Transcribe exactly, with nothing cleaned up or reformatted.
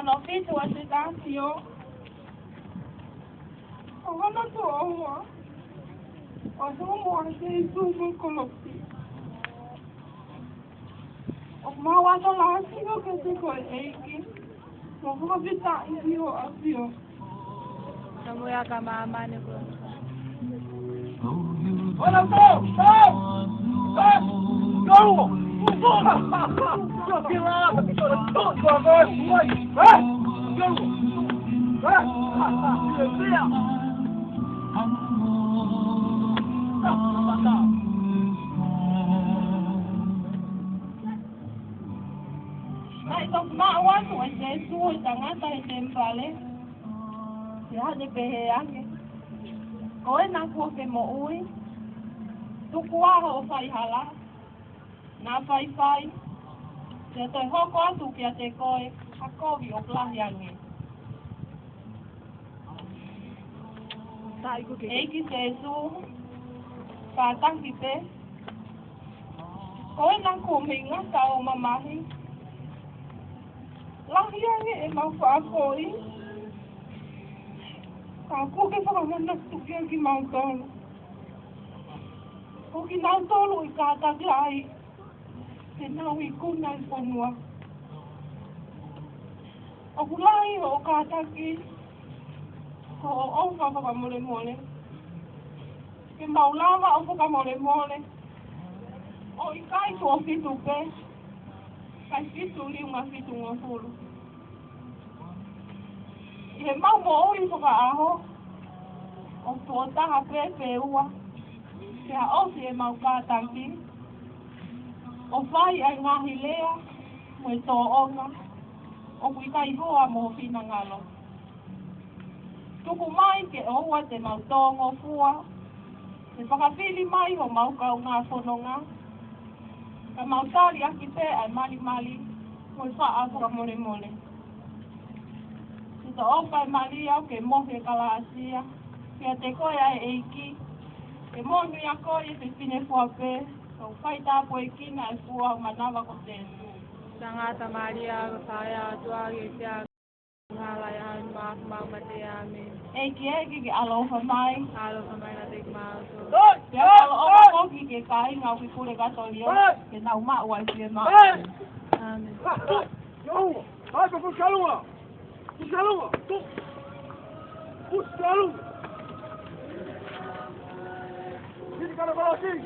Nofo atu ʻa e tāfio. ʻO hono tuʻo ua, ʻo tuʻu mo ʻa Sēsū mo e kolosi. ʻOku mau ʻatolāsio kiate koe ʻEiki, mo fakafetaʻi ʻi ho ʻafio. Ka mo ia ka māmani ko. Naʻe toki maʻu atu ʻe Sēsū ʻa e tangata he temipale, pea ne pehē ange, Ko ena kuo ke moʻui, tuku ā hoʻo faihala, na faifai, pea toe hoko atu kiate koe ha kovi ʻoku lahi ange. ʻEiki Sēsū, kātaki pē. Ko ena kuo mei ngata hoʻo mamahi. Lahi ange ʻemau fakapoʻuli. Ka kuo ke fakamanatu kiate kimautolu. Ko kinautolu ʻoku kātaki ai, te nau ikuna ʻi he fonua. ʻOku lahi hoʻo kātaki, ko hoʻo ʻofa fakamolemole. Ke mau lava ʻo fakamolemole. ʻOku ʻikai tuʻo fitu pē, kae fitu liunga fitungofulu. ʻI heʻemau moʻui fakaʻaho, ʻoku tuʻo taha pē pe ua, pea ʻosi ʻemau kātaki, ʻo fai ʻa e ngaahi lea, mo e tōʻonga, ʻoku ʻikai hoa mo ho finangalo. Tuku mai ke ʻoua te mau tōngofua, ke fakafili mai homau kaungā fononga, ka mau tali ʻaki pē ʻa e malimali, mo e faʻa fakamolemole. Siʻoto ʻofa ʻe Malia ʻoku ke mohe kalāsia, kiate koe ʻa e ʻEiki, ke monūʻia koe ʻi he fefine fua pē, ʻo fai tāpuekina ʻa e fua ʻo ho manava ko Sēsū. Sangata Malia, ko e faʻē ʻa e ʻOtua, ke pia ngala ia hau ma ma ma te ame. ʻEiki, ʻEiki, ke ʻaloʻofa mai. ʻAloʻofa mai kiate kimautolu. Pea ʻaloʻofa foki ki he kāinga ʻoku ʻi pulekatōlio, ke nau maʻu ʻa e fiemaʻu. ʻĀmeni. Yo, hai, pe kusalua. Kusalua. Tu. Kusalua. Ini kalau kalau sih.